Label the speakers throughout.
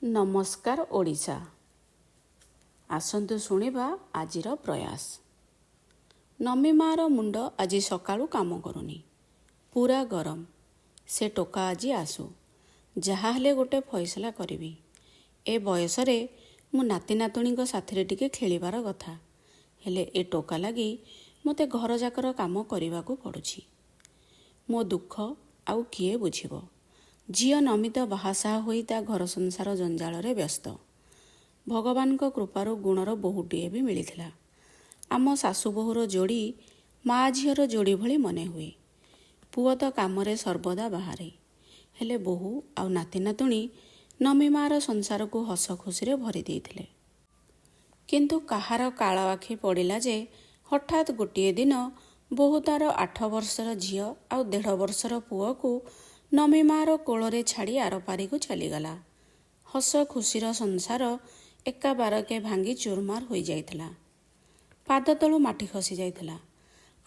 Speaker 1: ନମସ୍କାର ଓଡ଼ିଶା। ଆସନ୍ତୁ ଶୁଣିବା ଆଜିର ପ୍ରୟାସ। ନମି ମାଆର ମୁଣ୍ଡ ଆଜି ସକାଳୁ କାମ କରୁନି, ପୁରା ଗରମ। ସେ ଟୋକା ଆଜି ଆସୁ, ଯାହାହେଲେ ଗୋଟେ ଫଇସଲା କରିବି। ଏ ବୟସରେ ମୁଁ ନାତି ନାତୁଣୀଙ୍କ ସାଥିରେ ଟିକେ ଖେଳିବାର କଥା, ହେଲେ ଏ ଟୋକା ଲାଗି ମୋତେ ଘରଯାକର କାମ କରିବାକୁ ପଡ଼ୁଛି। ମୋ ଦୁଃଖ ଆଉ କିଏ ବୁଝିବ? ଝିଅ ନମିତ ବାହାସାହା ହୋଇ ତା ଘର ସଂସାର ଜଞ୍ଜାଳରେ ବ୍ୟସ୍ତ। ଭଗବାନଙ୍କ କୃପାରୁ ଗୁଣର ବୋହୂଟିଏ ବି ମିଳିଥିଲା। ଆମ ଶାଶୁ ବୋହୂର ଯୋଡ଼ି ମା ଝିଅର ଯୋଡ଼ି ଭଳି ମନେ ହୁଏ। ପୁଅ ତ କାମରେ ସର୍ବଦା ବାହାରେ, ହେଲେ ବୋହୂ ଆଉ ନାତି ନାତୁଣୀ ନମି ମାଆର ସଂସାରକୁ ହସ ଖୁସିରେ ଭରି ଦେଇଥିଲେ। କିନ୍ତୁ କାହାର କାଳ ଆଖି ପଡ଼ିଲା ଯେ ହଠାତ୍ ଗୋଟିଏ ଦିନ ବୋହୂ ତାର 8 ବର୍ଷର ଝିଅ ଆଉ 1.5 ବର୍ଷର ପୁଅକୁ ନମି ମାଆର କୋଳରେ ଛାଡ଼ି ଆରପାରିକୁ ଚାଲିଗଲା। ହସ ଖୁସିର ସଂସାର ଏକାବାରକେ ଭାଙ୍ଗି ଚୁରମାର ହୋଇଯାଇଥିଲା। ପାଦ ତଳୁ ମାଟି ଖସି ଯାଇଥିଲା।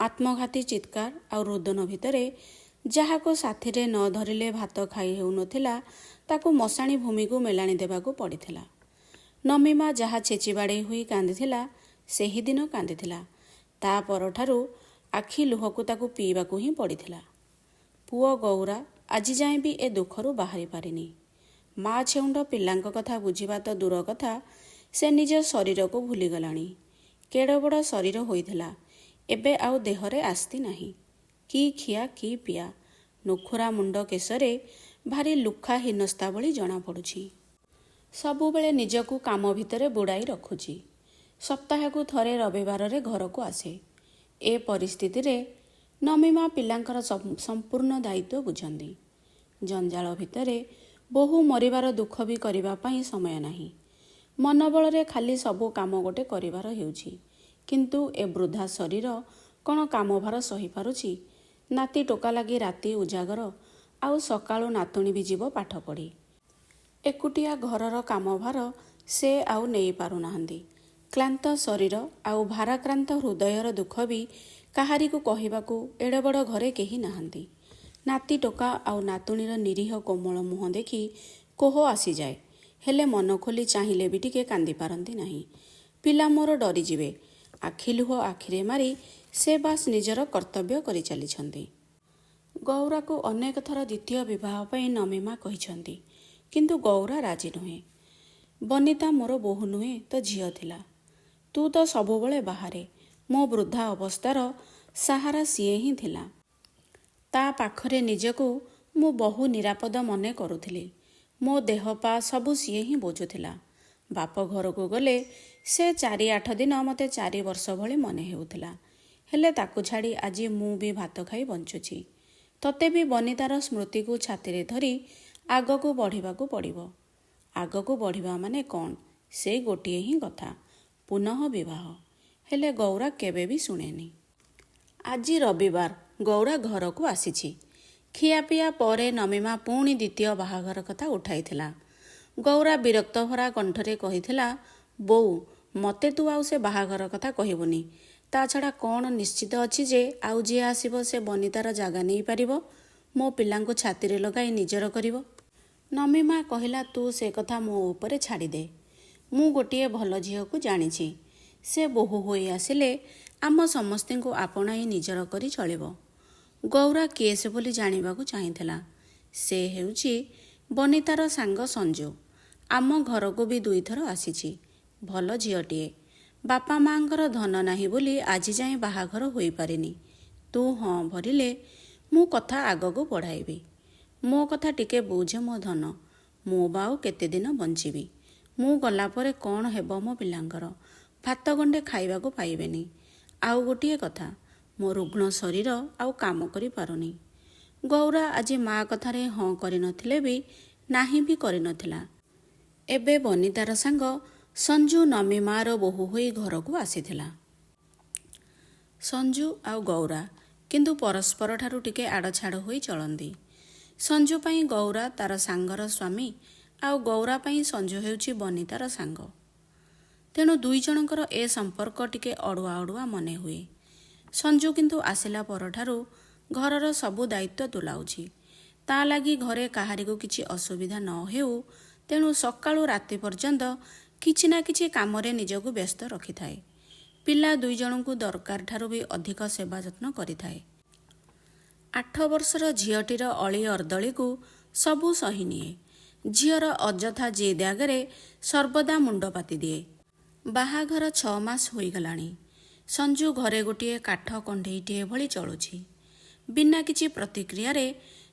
Speaker 1: ଆତ୍ମଘାତୀ ଚିତ୍କାର ଆଉ ରୋଦନ ଭିତରେ ଯାହାକୁ ସାଥିରେ ନ ଧରିଲେ ଭାତ ଖାଇ ହେଉନଥିଲା, ତାକୁ ମଶାଣି ଭୂମିକୁ ମେଲାଣି ଦେବାକୁ ପଡ଼ିଥିଲା। ନମି ମା ଯାହା ଛେଚି ବାଡ଼େଇ ହୋଇ କାନ୍ଦିଥିଲା, ସେହିଦିନ କାନ୍ଦିଥିଲା। ତା ପରଠାରୁ ଆଖି ଲୁହକୁ ତାକୁ ପିଇବାକୁ ହିଁ ପଡ଼ିଥିଲା। ପୁଅ ଗୌରା ଆଜି ଯାଏଁ ବି ଏ ଦୁଃଖରୁ ବାହାରି ପାରିନି। ମା ଛେଉଣ୍ଡ ପିଲାଙ୍କ କଥା ବୁଝିବା ତ ଦୂର କଥା, ସେ ନିଜ ଶରୀରକୁ ଭୁଲିଗଲାଣି। କେଡ଼େ ବଡ଼ ଶରୀର ହୋଇଥିଲା, ଏବେ ଆଉ ଦେହରେ ଆସ୍ତି ନାହିଁ। କି ଖିଆ କି ପିଆ, ନୁଖୁରା ମୁଣ୍ଡ କେଶରେ ଭାରି ଲୁଖା ହୀନସ୍ତା ଭଳି ଜଣାପଡ଼ୁଛି। ସବୁବେଳେ ନିଜକୁ କାମ ଭିତରେ ବୁଡ଼ାଇ ରଖୁଛି। ସପ୍ତାହକୁ ଥରେ ରବିବାରରେ ଘରକୁ ଆସେ। ଏ ପରିସ୍ଥିତିରେ ନମିମା ପିଲାଙ୍କର ସମ୍ପୂର୍ଣ୍ଣ ଦାୟିତ୍ୱ ବୁଝନ୍ତି। ଜଞ୍ଜାଳ ଭିତରେ ବୋହୂ ମରିବାର ଦୁଃଖ ବି କରିବା ପାଇଁ ସମୟ ନାହିଁ। ମନୋବଳରେ ଖାଲି ସବୁ କାମ ଗୋଟେ କରିବାର ହେଉଛି, କିନ୍ତୁ ଏ ବୃଦ୍ଧା ଶରୀର କ'ଣ କାମଭାର ସହିପାରୁଛି? ନାତି ଟୋକା ଲାଗି ରାତି ଉଜାଗର, ଆଉ ସକାଳୁ ନାତୁଣୀ ବି ଯିବ ପାଠ ପଢ଼ି। ଏକୁଟିଆ ଘରର କାମଭାର ସେ ଆଉ ନେଇପାରୁନାହାନ୍ତି। କ୍ଳାନ୍ତ ଶରୀର ଆଉ ଭାରାକ୍ରାନ୍ତ ହୃଦୟର ଦୁଃଖ ବି କାହାରିକୁ କହିବାକୁ ଏଡ଼େ ବଡ଼ ଘରେ କେହି ନାହାନ୍ତି। ନାତି ଟୋକା ଆଉ ନାତୁଣୀର ନିରୀହ କୋମଳ ମୁହଁ ଦେଖି କୋହ ଆସିଯାଏ, ହେଲେ ମନ ଖୋଲି ଚାହିଁଲେ ବି ଟିକେ କାନ୍ଦି ପାରନ୍ତି ନାହିଁ। ପିଲା ମୋର ଡରିଯିବେ। ଆଖି ଲୁହ ଆଖିରେ ମାରି ସେ ବାସ୍ ନିଜର କର୍ତ୍ତବ୍ୟ କରିଚାଲିଛନ୍ତି। ଗୌରାକୁ ଅନେକ ଥର ଦ୍ୱିତୀୟ ବିବାହ ପାଇଁ ନମିମା କହିଛନ୍ତି, କିନ୍ତୁ ଗୌରା ରାଜି ନୁହେଁ। ବନିତା ମୋର ବୋହୂ ନୁହେଁ ତ ଝିଅ ଥିଲା। ତୁ ତ ସବୁବେଳେ ବାହାରେ, ମୋ ବୃଦ୍ଧା ଅବସ୍ଥାର ସାହାରା ସିଏ ହିଁ ଥିଲା। ତା ପାଖରେ ନିଜକୁ ମୁଁ ବହୁ ନିରାପଦ ମନେ କରୁଥିଲି। ମୋ ଦେହ ପା ସବୁ ସିଏ ହିଁ ବୁଝୁଥିଲା। ବାପ ଘରକୁ ଗଲେ ସେ 4-8 ଦିନ ମୋତେ 4 ବର୍ଷ ଭଳି ମନେ ହେଉଥିଲା। ହେଲେ ତାକୁ ଛାଡ଼ି ଆଜି ମୁଁ ବି ଭାତ ଖାଇ ବଞ୍ଚୁଛି। ତତେ ବି ବନିତାର ସ୍ମୃତିକୁ ଛାତିରେ ଧରି ଆଗକୁ ବଢ଼ିବାକୁ ପଡ଼ିବ। ଆଗକୁ ବଢ଼ିବା ମାନେ କ'ଣ? ସେଇ ଗୋଟିଏ ହିଁ କଥା, ପୁନଃ ବିବାହ। ହେଲେ ଗୌରା କେବେ ବି ଶୁଣେନି। ଆଜି ରବିବାର, ଗୌରା ଘରକୁ ଆସିଛି। ଖିଆପିଆ ପରେ ନମିମା ପୁଣି ଦ୍ୱିତୀୟ ବାହାଘର କଥା ଉଠାଇଥିଲା। ଗୌରା ବିରକ୍ତ ଭରା କଣ୍ଠରେ କହିଥିଲା, ବୋଉ, ମୋତେ ତୁ ଆଉ ସେ ବାହାଘର କଥା କହିବୁନି। ତା ଛଡ଼ା କ'ଣ ନିଶ୍ଚିତ ଅଛି ଯେ ଆଉ ଯିଏ ଆସିବ ସେ ବନିତାର ଜାଗା ନେଇପାରିବ, ମୋ ପିଲାଙ୍କୁ ଛାତିରେ ଲଗାଇ ନିଜର କରିବ? ନମିମା କହିଲା, ତୁ ସେ କଥା ମୋ ଉପରେ ଛାଡ଼ିଦେ। ମୁଁ ଗୋଟିଏ ଭଲ ଝିଅକୁ ଜାଣିଛି। ସେ ବୋହୂ ହୋଇ ଆସିଲେ ଆମ ସମସ୍ତଙ୍କୁ ଆପଣାଇ ନିଜର କରି ଚଳିବ। ଗୌରା କିଏ ସେ ବୋଲି ଜାଣିବାକୁ ଚାହିଁଥିଲା। ସେ ହେଉଛି ବନିତାର ସାଙ୍ଗ ସଞ୍ଜୁ। ଆମ ଘରକୁ ବି 2ଥର ଆସିଛି। ଭଲ ଝିଅଟିଏ। ବାପା ମାଆଙ୍କର ଧନ ନାହିଁ ବୋଲି ଆଜି ଯାଏଁ ବାହାଘର ହୋଇପାରିନି। ତୁ ହଁ ଭରିଲେ ମୁଁ କଥା ଆଗକୁ ବଢ଼ାଇବି। ମୋ କଥା ଟିକେ ବୁଝେ ମୋ ଧନ। ମୁଁ ବା ଆଉ କେତେଦିନ ବଞ୍ଚିବି? ମୁଁ ଗଲା ପରେ କ'ଣ ହେବ ମୋ ପିଲାଙ୍କର? ଭାତ ଗଣ୍ଡେ ଖାଇବାକୁ ପାଇବେନି। ଆଉ ଗୋଟିଏ କଥା, ମୋ ରୁଗ୍ଣ ଶରୀର ଆଉ କାମ କରିପାରୁନି। ଗୌରା ଆଜି ମା କଥାରେ ହଁ କରିନଥିଲେ ବି ନାହିଁ ବି କରିନଥିଲା। ଏବେ ବନିତାର ସାଙ୍ଗ ସଞ୍ଜୁ ନମି ମାଆର ବୋହୂ ହୋଇ ଘରକୁ ଆସିଥିଲା। ସଞ୍ଜୁ ଆଉ ଗୌରା କିନ୍ତୁ ପରସ୍ପରଠାରୁ ଟିକେ ଆଡ଼ଛାଡ଼ ହୋଇ ଚଳନ୍ତି। ସଞ୍ଜୁ ପାଇଁ ଗୌରା ତାର ସାଙ୍ଗର ସ୍ୱାମୀ ଆଉ ଗୌରା ପାଇଁ ସଞ୍ଜୁ ହେଉଛି ବନିତାର ସାଙ୍ଗ। ତେଣୁ ଦୁଇ ଜଣଙ୍କର ଏ ସମ୍ପର୍କ ଟିକେ ଅଡ଼ୁଆ ଅଡ଼ୁଆ ମନେ ହୁଏ। ସଞ୍ଜୁ କିନ୍ତୁ ଆସିଲା ପରଠାରୁ ଘରର ସବୁ ଦାୟିତ୍ୱ ତୁଲାଉଛି। ତା ଲାଗି ଘରେ କାହାରିକୁ କିଛି ଅସୁବିଧା ନ ହେଉ, ତେଣୁ ସକାଳୁ ରାତି ପର୍ଯ୍ୟନ୍ତ କିଛି ନା କିଛି କାମରେ ନିଜକୁ ବ୍ୟସ୍ତ ରଖିଥାଏ। ପିଲା ଦୁଇଜଣଙ୍କୁ ଦରକାର ଠାରୁ ବି ଅଧିକ ସେବା ଯତ୍ନ କରିଥାଏ। 8 ବର୍ଷର ଝିଅଟିର ଅଳି ଅର୍ଦ୍ଦଳିକୁ ସବୁ ସହିନିଏ। ଝିଅର ଅଯଥା ଜିଦ୍ ଆଗରେ ସର୍ବଦା ମୁଣ୍ଡ ପାତିଦିଏ। ବାହାଘର 6 ମାସ ହୋଇଗଲାଣି। ସଞ୍ଜୁ ଘରେ ଗୋଟିଏ କାଠ କଣ୍ଢେଇଟିଏ ଭଳି ଚଳୁଛି। ବିନା କିଛି ପ୍ରତିକ୍ରିୟାରେ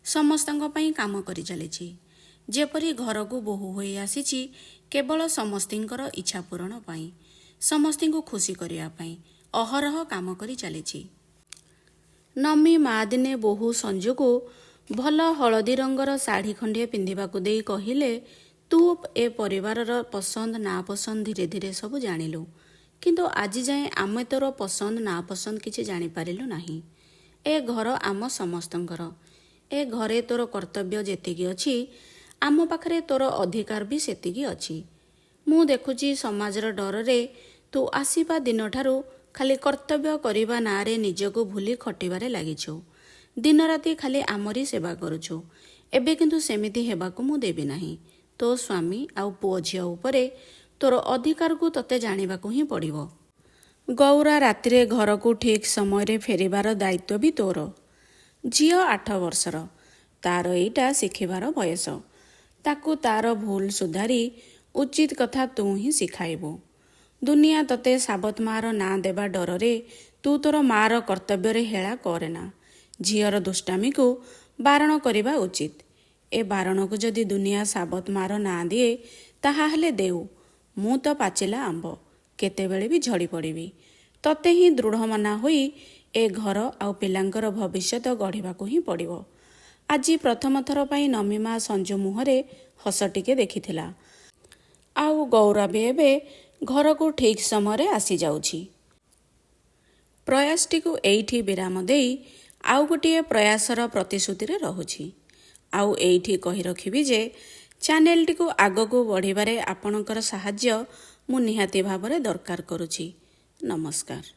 Speaker 1: ସମସ୍ତଙ୍କ ପାଇଁ କାମ କରିଚାଲିଛି। ଯେପରି ଘରକୁ ବୋହୂ ହୋଇ ଆସିଛି କେବଳ ସମସ୍ତିଙ୍କର ଇଚ୍ଛା ପୂରଣ ପାଇଁ, ସମସ୍ତିଙ୍କୁ ଖୁସି କରିବା ପାଇଁ ଅହରହ କାମ କରି ଚାଲିଛି। ନମି ମା ଦିନେ ବୋହୂ ସଞ୍ଜୁକୁ ଭଲ ହଳଦୀ ରଙ୍ଗର ଶାଢ଼ୀ ଖଣ୍ଡିଏ ପିନ୍ଧିବାକୁ ଦେଇ କହିଲେ, ତୁ ଏ ପରିବାରର ପସନ୍ଦ ନାପସନ୍ଦ ଧୀରେ ଧୀରେ ସବୁ ଜାଣିଲୁ, କିନ୍ତୁ ଆଜି ଯାଏଁ ଆମେ ତୋର ପସନ୍ଦ ନାପସନ୍ଦ କିଛି ଜାଣିପାରିଲୁ ନାହିଁ। ଏ ଘର ଆମ ସମସ୍ତଙ୍କର। ଏ ଘରେ ତୋର କର୍ତ୍ତବ୍ୟ ଯେତିକି ଅଛି, ଆମ ପାଖରେ ତୋର ଅଧିକାର ବି ସେତିକି ଅଛି। ମୁଁ ଦେଖୁଛି ସମାଜର ଡରରେ ତୁ ଆସିବା ଦିନଠାରୁ ଖାଲି କର୍ତ୍ତବ୍ୟ କରିବା ନାଁରେ ନିଜକୁ ଭୁଲି ଖଟିବାରେ ଲାଗିଛୁ। ଦିନରାତି ଖାଲି ଆମରି ସେବା କରୁଛୁ। ଏବେ କିନ୍ତୁ ସେମିତି ହେବାକୁ ମୁଁ ଦେବି ନାହିଁ। ତୋ ସ୍ୱାମୀ ଆଉ ପୁଅ ଝିଅ ଉପରେ ତୋର ଅଧିକାରକୁ ତୋତେ ଜାଣିବାକୁ ହିଁ ପଡ଼ିବ। ଗୌରା ରାତିରେ ଘରକୁ ଠିକ୍ ସମୟରେ ଫେରିବାର ଦାୟିତ୍ୱ ବି ତୋର। ଝିଅ 8 ବର୍ଷର, ତାର ଏଇଟା ଶିଖିବାର ବୟସ। ତାକୁ ତାର ଭୁଲ ସୁଧାରି ଉଚିତ କଥା ତୁ ହିଁ ଶିଖାଇବୁ। ଦୁନିଆ ତତେ ସାବତ ମାଆର ନାଁ ଦେବା ଡରରେ ତୁ ତୋର ମାଆର କର୍ତ୍ତବ୍ୟରେ ହେଳା କରେନା। ଝିଅର ଦୁଷ୍ଟାମିକୁ ବାରଣ କରିବା ଉଚିତ। ଏ ବାରଣକୁ ଯଦି ଦୁନିଆ ସାବତ ମାଆର ନାଁ ଦିଏ, ତାହା ହେଲେ ଦେଉ। ମୁଁ ତ ପାଚିଲା ଆମ୍ବ, କେତେବେଳେ ବି ଝଡ଼ି ପଡ଼ିବି। ତତେ ହିଁ ଦୃଢ଼ମନା ହୋଇ ଏ ଘର ଆଉ ପିଲାଙ୍କର ଭବିଷ୍ୟତ ଗଢ଼ିବାକୁ ହିଁ ପଡ଼ିବ। ଆଜି ପ୍ରଥମ ଥର ପାଇଁ ନମିମା ସଞ୍ଜୁ ମୁହଁରେ ହସ ଟିକେ ଦେଖିଥିଲା। ଆଉ ଗୌରା ବି ଏବେ ଘରକୁ ଠିକ୍ ସମୟରେ ଆସିଯାଉଛି। ପ୍ରୟାସଟିକୁ ଏଇଠି ବିରାମ ଦେଇ ଆଉ ଗୋଟିଏ ପ୍ରୟାସର ପ୍ରତିଶ୍ରୁତିରେ ରହୁଛି। ଆଉ ଏଇଠି କହି ରଖିବି ଯେ ଚ୍ୟାନେଲଟିକୁ ଆଗକୁ ବଢ଼ିବାରେ ଆପଣଙ୍କର ସାହାଯ୍ୟ ମୁଁ ନିହାତି ଭାବରେ ଦରକାର କରୁଛି। ନମସ୍କାର।